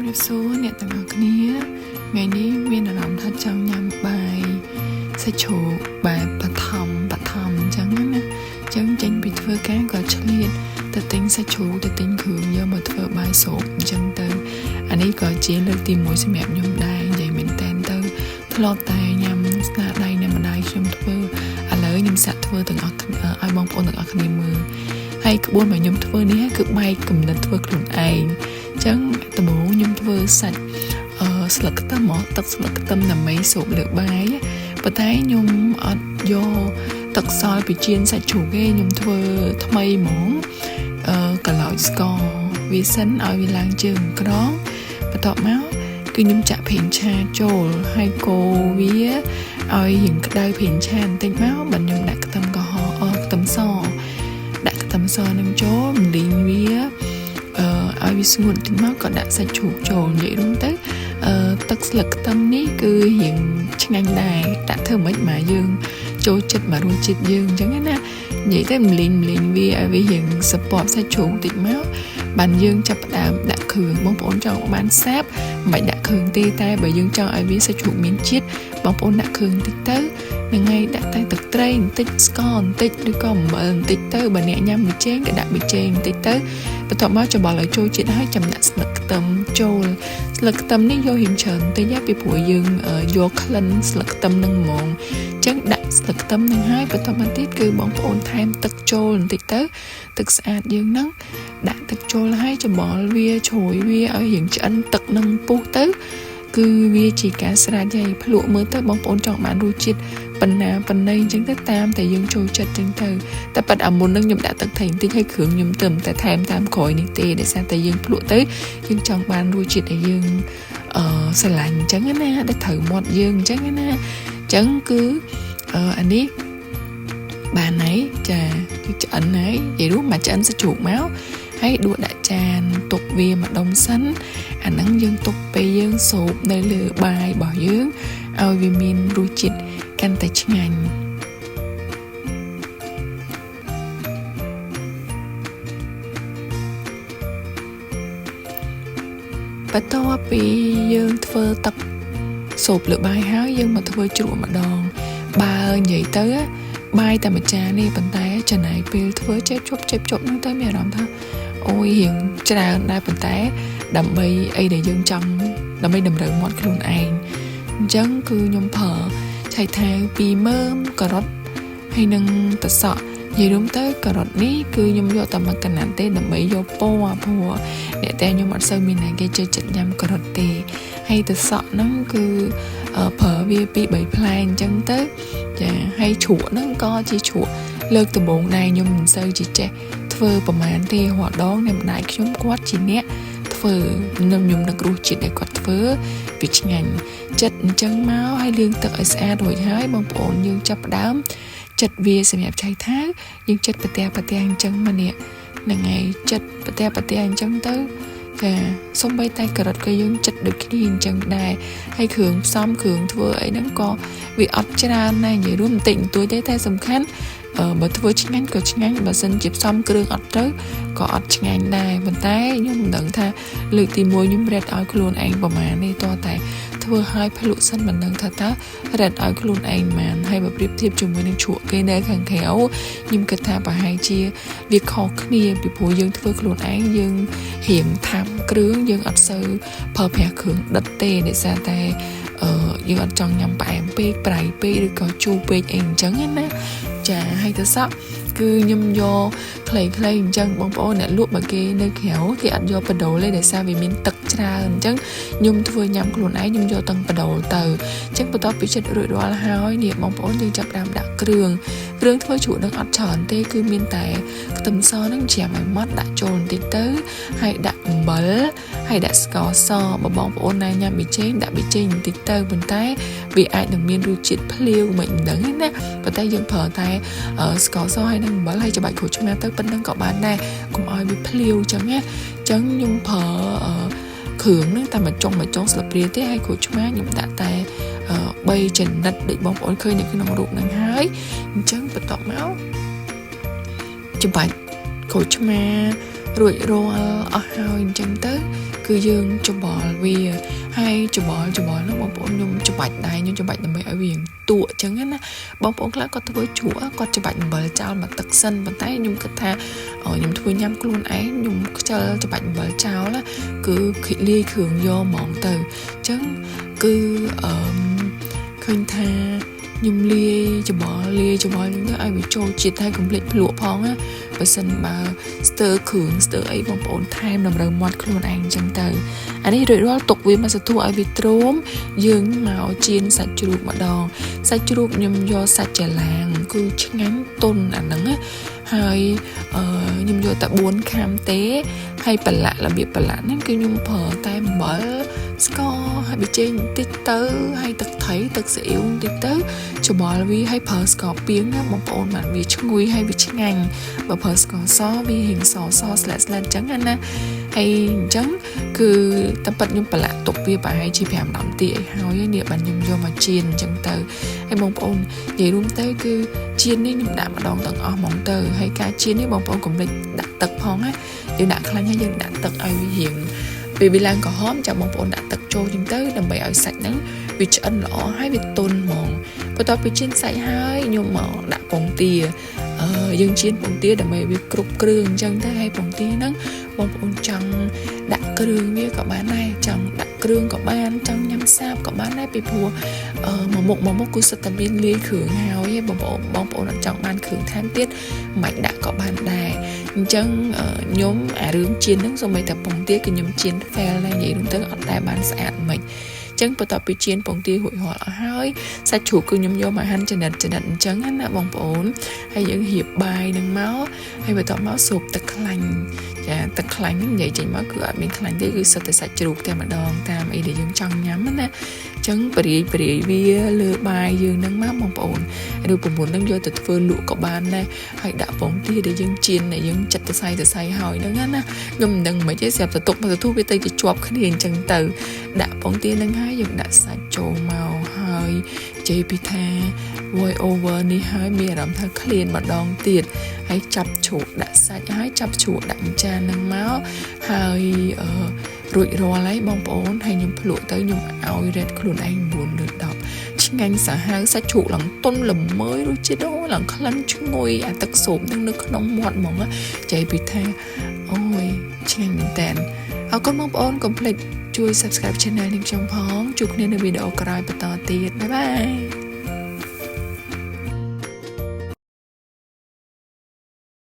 រាបសួរអ្នកទាំងអស់គ្នាថ្ងៃនេះមានអារម្មណ៍ថាចង់ញ៉ាំបាយសាច់ជ្រូកបែបបឋមបឋមអញ្ចឹងណាអញ្ចឹងចេញពីធ្វើការក៏ឆ្លៀតទៅទិញសាច់ជ្រូកទៅទិញគ្រឿងយកមកធ្វើបាយស៊ុបអញ្ចឹងទៅអានេះក៏ជាលើកទី1សម្រាប់ខ្ញុំដែរនិយាយមែនតើទៅធ្លាប់តែញ៉ាំស្នាដៃអ្នកម្ដាយខ្ញុំធ្វើឥឡូវខ្ញុំសាកធ្វើទាំងអស់គ្នាឲ្យបងប្អូនទាំងអស់គ្នាមើលហើយក្បួនរបស់ខ្ញុំធ្វើនេះគឺបែកគំនិតធ្វើខ្លួនឯង អញ្ចឹងដំបូងខ្ញុំធ្វើសាច់អឺស្លឹកខ្ទឹមហ្មងទឹកស្លឹកខ្ទឹមដើម្បីស៊ុបលើបាយប៉ុន្តែខ្ញុំអត់យកទឹកសល់ពីចៀនសាច់ជ្រូកទេខ្ញុំធ្វើថ្មីហ្មងអឺកឡោចស្ករវាសិនឲ្យវាឡើងជើងក្រងបន្ទាប់មកគឺខ្ញុំចាក់ប្រេងឆាចូលហើយកូរវាឲ្យរៀងក្តៅប្រេងឆាបន្តិចមកបើខ្ញុំដាក់ខ្ទឹមក្រហមអខ្ទឹមសដាក់ខ្ទឹមសនឹងចូលរំលីងវា អឺឲ្យវាស្ងួតតិចមកក៏ដាក់សាច់ជ្រូកចូលនិយាយរួមទៅអឺទឹកស្លឹកខ្ទឹមនេះគឺរៀងឆ្ងាញ់ដែរដាក់ធ្វើមិនមកយើងចូលចិត្តមករសជាតិយើងអញ្ចឹងណានិយាយទៅម្លីងម្លីងវាឲ្យវារៀងសពប់សាច់ជ្រូកតិចមកបានយើងចាប់ផ្ដើមដាក់គ្រឿងបងប្អូនចង់បានសាបមិនបាច់ដាក់គ្រឿងទេតែបើយើងចង់ឲ្យវាសាច់ជ្រូកមានជាតិបងប្អូនដាក់គ្រឿងតិចទៅនឹងហើយដាក់តែទឹកត្រីបន្តិចស្ករបន្តិចឬក៏អំបិលបន្តិចទៅបើអ្នកញ៉ាំប៊ីចេងក៏ដាក់ប៊ីចេងបន្តិចទៅ បន្ទាប់មកច្របល់ឲ្យចូលជាតិហើយចាំដាក់ស្លឹកខ្ទឹមចូលស្លឹកខ្ទឹមនេះយករៀងច្រើនបន្តិចណាពីព្រោះយើងយកក្លិនស្លឹកខ្ទឹមនឹងហ្មងអញ្ចឹងដាក់ស្លឹកខ្ទឹមនឹងហើយបន្ទាប់មកទៀតគឺបងប្អូនថែមទឹកចូលបន្តិចទៅទឹកស្អាតយើងហ្នឹងដាក់ទឹកចូលហើយច្របល់វាជ្រោយវាឲ្យរៀងឆ្អិនទឹកនឹងពុះទៅគឺវាជាការស្រាច់ហើយភ្លក់មើលទៅបងប្អូនចង់បានរសជាតិប៉ុណ្ណាប៉ុណ្ណីអញ្ចឹងទៅតាមតែយើងចូលចិត្តអញ្ចឹងទៅតែប៉ាត់អាមុននឹងខ្ញុំដាក់ទឹកត្រីបន្តិចហើយគ្រឿងខ្ញុំទៅតែថែមតាមក្រោយនេះទេដោយសារតែយើងភ្លក់ទៅយើងចង់បានរសជាតិដែលយើងអឺស្រឡាញ់អញ្ចឹងណាដែលត្រូវមាត់យើងអញ្ចឹងណាអញ្ចឹងគឺអឺអានេះបានហើយចាគឺឆ្អិនហើយនិយាយរួមមកឆ្អិនសាច់ជ្រូកមកហើយដួសដាក់ចានទុកវាម្ដុំសិនអាហ្នឹងយើងទុកពេលយើងសូបនៅលើបាយរបស់យើងឲ្យវាមានរសជាតិកាន់តែឆ្ងាញ់បន្ទាប់ពីយើងធ្វើទឹកស៊ុបលើបាយហើយយើងមកធ្វើជ្រក់ម្ដងបើនិយាយទៅបាយតែមួយចាននេះប៉ុន្តែចំណាយពេលធ្វើចេបជប់ចេបជប់ហ្នឹងទៅមានអារម្មណ៍ថាអូយរៀងច្រើនដែរប៉ុន្តែដើម្បីអីដែលយើងចង់ដើម្បីតម្រូវមាត់ខ្លួនឯងអញ្ចឹងគឺខ្ញុំប្រើឆៃថាវ2មើមការ៉ុតហើយនឹងតសក់និយាយរួមទៅការ៉ុតនេះគឺខ្ញុំយកតែមួយកណាត់ទេដើម្បីយកពណ៌ព្រោះអ្នកតែខ្ញុំអត់សូវមានអ្នកគេចូលចិត្តញ៉ាំការ៉ុតទេហើយតសក់ហ្នឹងគឺប្រើវាពី3ផ្លែអញ្ចឹងទៅចាហើយជ្រក់ហ្នឹងក៏ជាជ្រក់លើកដំបូងដែរខ្ញុំមិនសូវជាចេះធ្វើប្រហែលទេរាល់ដងអ្នកម្ដាយខ្ញុំគាត់ជាអ្នកធ្វើខ្ញុំនឹករសជាតិដែលគាត់ធ្វើវាឆ្ងាញ់ចិត្តអញ្ចឹងមកហើយលាងទឹកឲ្យស្អាតរួចហើយបងប្អូនយើងចាប់ផ្ដើមចិត្តវាសម្រាប់ឆៃថាវយើងចិត្តប្រទះប្រទះអញ្ចឹងមកនេះហ្នឹងហើយចិត្តប្រទះប្រទះអញ្ចឹងទៅចាសំបីតែការ៉ុតក៏យើងចិត្តដូចគ្នាអញ្ចឹងដែរហើយគ្រឿងផ្សំគ្រឿងធ្វើអីហ្នឹងក៏វាអត់ច្រើនដែរនិយាយរួមបន្តិចបន្តួចទេតែសំខាន់បើធ្វើឆ្ងាញ់ក៏ឆ្ងាញ់បើសិនជាផ្សំគ្រឿងអត់ត្រូវក៏អត់ឆ្ងាញ់ដែរប៉ុន្តែខ្ញុំមិនដឹងថាលើកទី1ខ្ញុំរែតឲ្យខ្លួនឯងប្រហែលនេះតតែធ្វើឲ្យភ្លក់សិនមិនដឹងថាតើរែតឲ្យខ្លួនឯងប៉ុន្មានហើយបើប្រៀបធៀបជាមួយនឹងជ្រក់គេនៅខាងក្រៅខ្ញុំគិតថាប្រហែលជាវាខុសគ្នាពីព្រោះយើងធ្វើខ្លួនឯងយើងរៀងថាំគ្រឿងយើងអត់សូវប្រើប្រាស់គ្រឿងដិតទេដោយសារតែអឺយើងអត់ចង់ញ៉ាំផ្អែមពេកប្រៃពេកឬក៏ជូរពេកអីអញ្ចឹងណាចាហើយទៅសក់គឺខ្ញុំយកខ្លីៗអញ្ចឹងបងប្អូនអ្នកលក់បើគេនៅក្រៅគេអត់យកបដូលទេដោយសារវាមានទឹកច្រើនអញ្ចឹងខ្ញុំធ្វើញ៉ាំខ្លួនឯងខ្ញុំយកទាំងបដូលទៅអញ្ចឹងបន្ទាប់ពីចិត្តរួចរាល់ហើយនេះបងប្អូនយើងចាប់ផ្ដើមដាក់គ្រឿងគ្រឿងធ្វើជ្រក់នឹងអត់ច្រើនទេគឺមានតែខ្ទឹមសនឹងច្រាមឲ្យម៉ត់ដាក់ចូលបន្តិចទៅហើយដាក់អំបិលហើយដាក់ស្ករសបើបងប្អូនណាញ៉ាំប៊ីចេងដាក់ប៊ីចេងបន្តិចទៅប៉ុន្តែវាអាចនឹងមានរសជាតិភ្លាវមិនដឹងទេណាប៉ុន្តែយើងប្រើតែស្ករសហើយនឹងអំបិលហើយច្បាច់ក្រូចឆ្មាទៅប៉ុណ្្នឹងក៏បានដែរកុំឲ្យវាភ្លាវអញ្ចឹងណាអញ្ចឹងខ្ញុំប្រើគ្រឿងហ្នឹងតែមួយចុងមួយចុងស្លឹកព្រាទេហើយក្រូចឆ្មាខ្ញុំដាក់តែ3ចំណិតដូចបងប្អូនឃើញនៅក្នុងរូបហ្នឹងហើយអញ្ចឹងបន្ទាប់មកច្បាច់ក្រូចឆ្មារួចរាល់អស់ហើយអញ្ចឹងទៅ គឺយើងច្បល់វាហើយច្បល់ច្បល់ហ្នឹងបងប្អូនខ្ញុំច្បាច់ដៃខ្ញុំច្បាច់ដើម្បីឲ្យវាទក់អញ្ចឹងណាបងប្អូនខ្លះគាត់ធ្វើជ្រក់គាត់ច្បាច់អំបិលចោលមកទឹកសិនប៉ុន្តែខ្ញុំគិតថាខ្ញុំធ្វើញ៉ាំខ្លួនឯងខ្ញុំខ្ជិលច្បាច់អំបិលចោលគឺលាយគ្រឿងយកហ្មងទៅអញ្ចឹងគឺអឺឃើញថាខ្ញុំលាយច្បល់លាយច្បល់ហ្នឹងទៅឲ្យវាចូលជាតិហើយកុំភ្លេចភ្លក់ផងណាបើសិនបើស្ទើគ្រឿងស្ទើអីបងប្អូនថែមតម្រូវមាត់ខ្លួនឯងអញ្ចឹងទៅអានេះរួចរាល់ទុកវាមកសន្ទុះឲ្យវាទ្រាំយើងមកចៀនសាច់ជ្រូកម្ដងសាច់ជ្រូកខ្ញុំយកសាច់ចលាងគឺឆ្ងាញ់ទុនអាហ្នឹងណាហើយអឺខ្ញុំយកតែ4ខាំទេហើយប្រឡាក់របៀបប្រឡាក់ហ្នឹងគឺខ្ញុំប្រើតែអំបិលស្ករហើយប៊ីចេងបន្តិចទៅហើយទឹកត្រីទឹកស៊ីអ៊ីវបន្តិចទៅច្បល់វាហើយប្រើស្ករពាងណាបងប្អូនបានវាឈ្ងុយហើយវាឆ្ងាញ់បើប្រើស្ករសវារៀងសសស្លែតស្លែតអញ្ចឹងណាហើយអញ្ចឹងគឺតែប៉ិតខ្ញុំប្រឡាក់ទុកវាប្រហែលជា5 10នាទីអីហើយនេះបានខ្ញុំយកមកចៀនអញ្ចឹងទៅហើយបងប្អូននិយាយរួមទៅគឺចៀននេះខ្ញុំដាក់ម្ដងទាំងអស់ហ្មងទៅហើយការចៀននេះបងប្អូនកុំភ្លេចដាក់ទឹកផងណាយើងដាក់ខ្លាញ់ហើយយើងដាក់ទឹកឲ្យវារៀងពេលវាឡើងក្រហមចាំបងប្អូនដាក់ទឹកចូលចឹងទៅដើម្បីឲ្យសាច់ហ្នឹងវាឆ្អិនល្អហើយវាទន់ហ្មងបន្ទាប់ពីចៀនសាច់ហើយខ្ញុំមកដាក់ពងទាអឺយើងចៀនពងទាដើម្បីវាគ្រប់គ្រឿងអញ្ចឹងទៅហើយពងទាហ្នឹងបងប្អូនចង់ដាក់គ្រឿងវាក៏បានដែរចង់ដាក់គ្រឿងក៏បានចង់ញ៉ាំសាបក៏បានដែរពីព្រោះអឺមួយមុខមួយមុខគឺសិតតែមានលាយគ្រឿងហើយបងប្អូនបងប្អូនអត់ចង់បានគ្រឿងថែមទៀតមិនដាក់ក៏បានដែរអញ្ចឹងខ្ញុំអារឿងចៀនហ្នឹងសូម្បីតែពងទាគឺខ្ញុំចៀន fail ដែរនិយាយរួមទៅអត់តែបានស្អាតមិនចឹងបន្ទាប់ពីចៀនពងទារួចរាល់អស់ហើយសាច់ជ្រូកគឺខ្ញុំយកមកហាន់ចំណិតចំណិតអញ្ចឹងណាបងប្អូនហើយយើងរៀបបាយនឹងមកហើយបន្ទាប់មកស៊ុបទឹកខ្លាញ់ចាទឹកខ្លាញ់ហ្នឹងនិយាយចេញមកគឺអត់មានខ្លាញ់ទេគឺសុទ្ធតែសាច់ជ្រូកតែម្ដងតាមអីដែលយើងចង់ញ៉ាំណាចឹងបរាយបរាយវាលើបាយយើងហ្នឹងមកបងប្អូនរូបមន្តហ្នឹងយកទៅធ្វើលក់ក៏បានដែរហើយដាក់ពងទាដែលយើងចៀនដែលយើងចិត្តទៅសៃទៅសៃហើយហ្នឹងណាខ្ញុំមិនដឹងមិនទេស្រាប់តែទុកមកទៅវាទៅជាជាប់គ្នាអញ្ចឹងទៅដាក់ពងទាហ្នឹងហើយយើងដាក់សាច់ចូលមកហើយនិយាយពីថា voice over នេះហើយមានអារម្មណ៍ថាឃ្លានម្ដងទៀតហើយចាប់ជ្រូកដាក់សាច់ហើយចាប់ជ្រូកដាក់ចានហ្នឹងមកហើយអឺរួចរាល់ហើយបងប្អូនហើយខ្ញុំភ្លក់ទៅខ្ញុំឲ្យ rate ខ្លួនឯង9លើ10ឆ្ងាញ់សាហាវសាច់ជ្រូកឡើងទុនល្មើយរសជាតិអូឡើងក្លិនឈ្ងុយអាទឹកស៊ុបនឹងនៅក្នុងមាត់ហ្មងនិយាយពីថាអូយឆ្ងាញ់មែនតើអរគុណបងប្អូនកុំភ្លេចជួយ subscribe channel នេះខ្ញុំផងជួបគ្នានៅវីដេអូក្រោយបន្តទៀត bye bye.